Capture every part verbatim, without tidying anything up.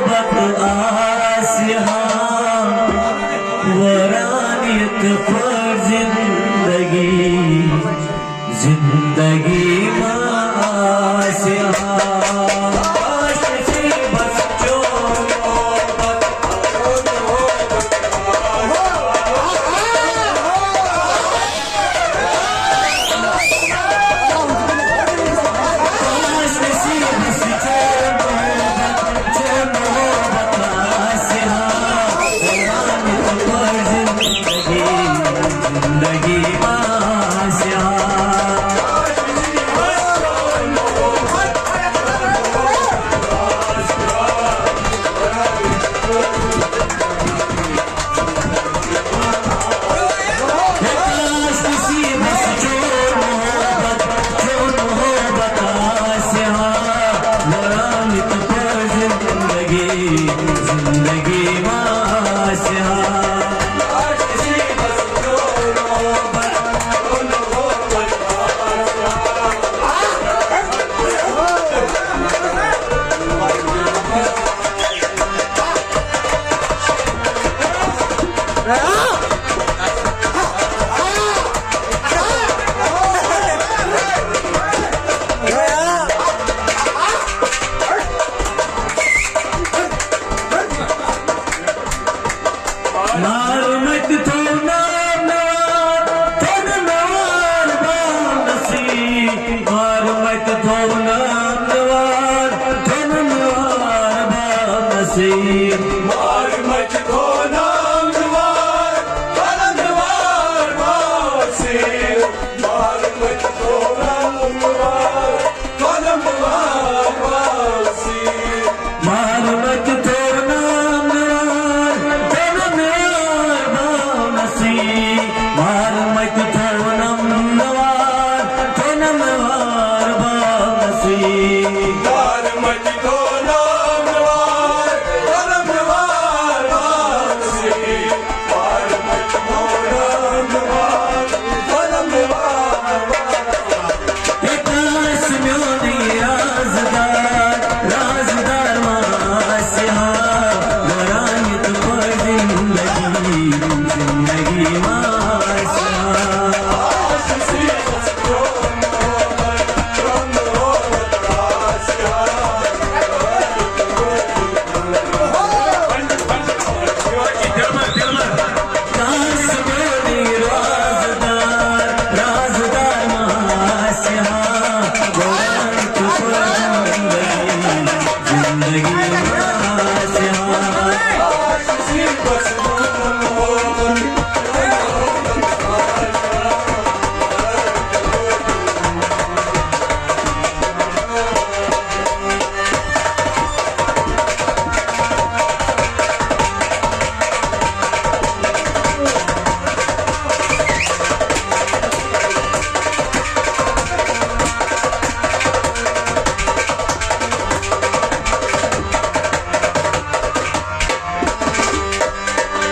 محبت آسہِ ہا، ورانیت پر زندگی، زندگی ما آسہِ ہا۔ مارمت تھو نام نوار، تھن نوار بانسی۔ مارمت تھو نام نوار، تھن نوار بانسی۔ مارمت تھو نام نوار، تھن نوار بانسی۔ مارمت تھو نام نوار، تھن نوار بانسی۔ مارمت تھو نام نوار، تھن نوار بانسی۔ مارمت تھو نام نوار، تھن نوار بانسی۔ مارمت تھو نام نوار، تھن نوار بانسی۔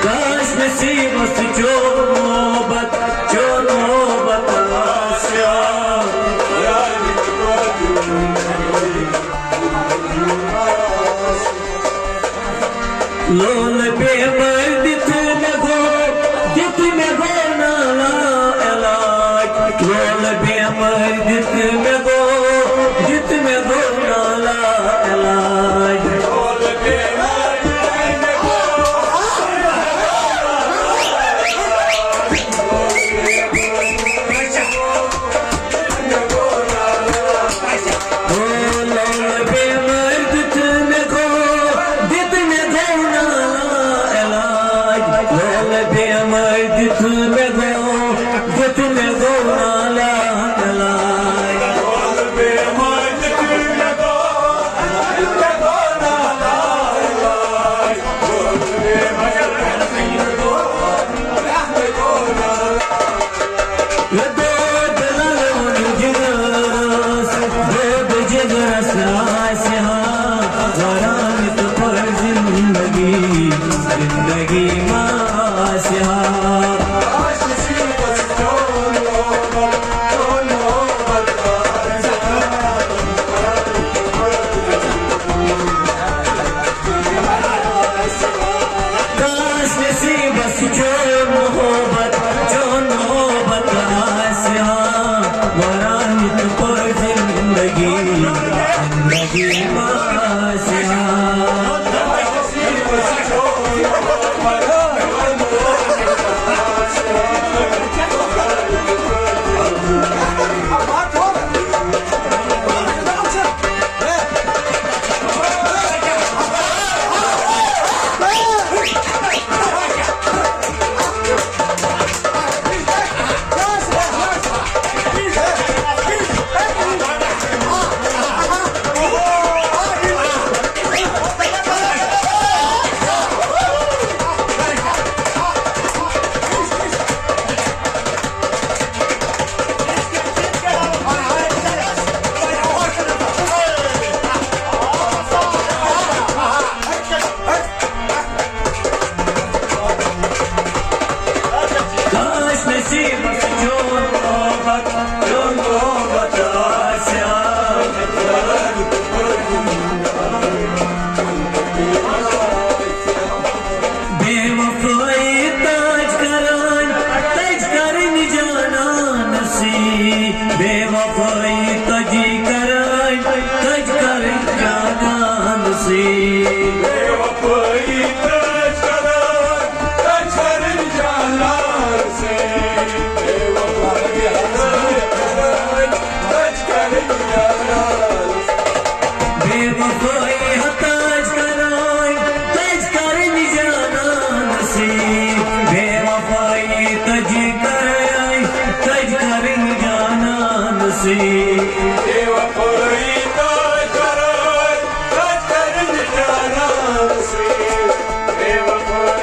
کاش نصیبس چون محبت، چون محبت آسیا۔ لول بیمار دِتھ مےٚ گوٚو، دِتھ مےٚ گوٚو نالا علاج۔ لول بیمار دِتھ مےٚ گوٚو، دِتھ مےٚ گوٚو نالا علاج۔ لول بیمار دِتھ مےٚ گوٚو، دِتھ مےٚ گوٚو نالا علاج۔ لول بیمار دِتھ مےٚ گوٚو، دِتھ مےٚ گوٚو نالا علاج۔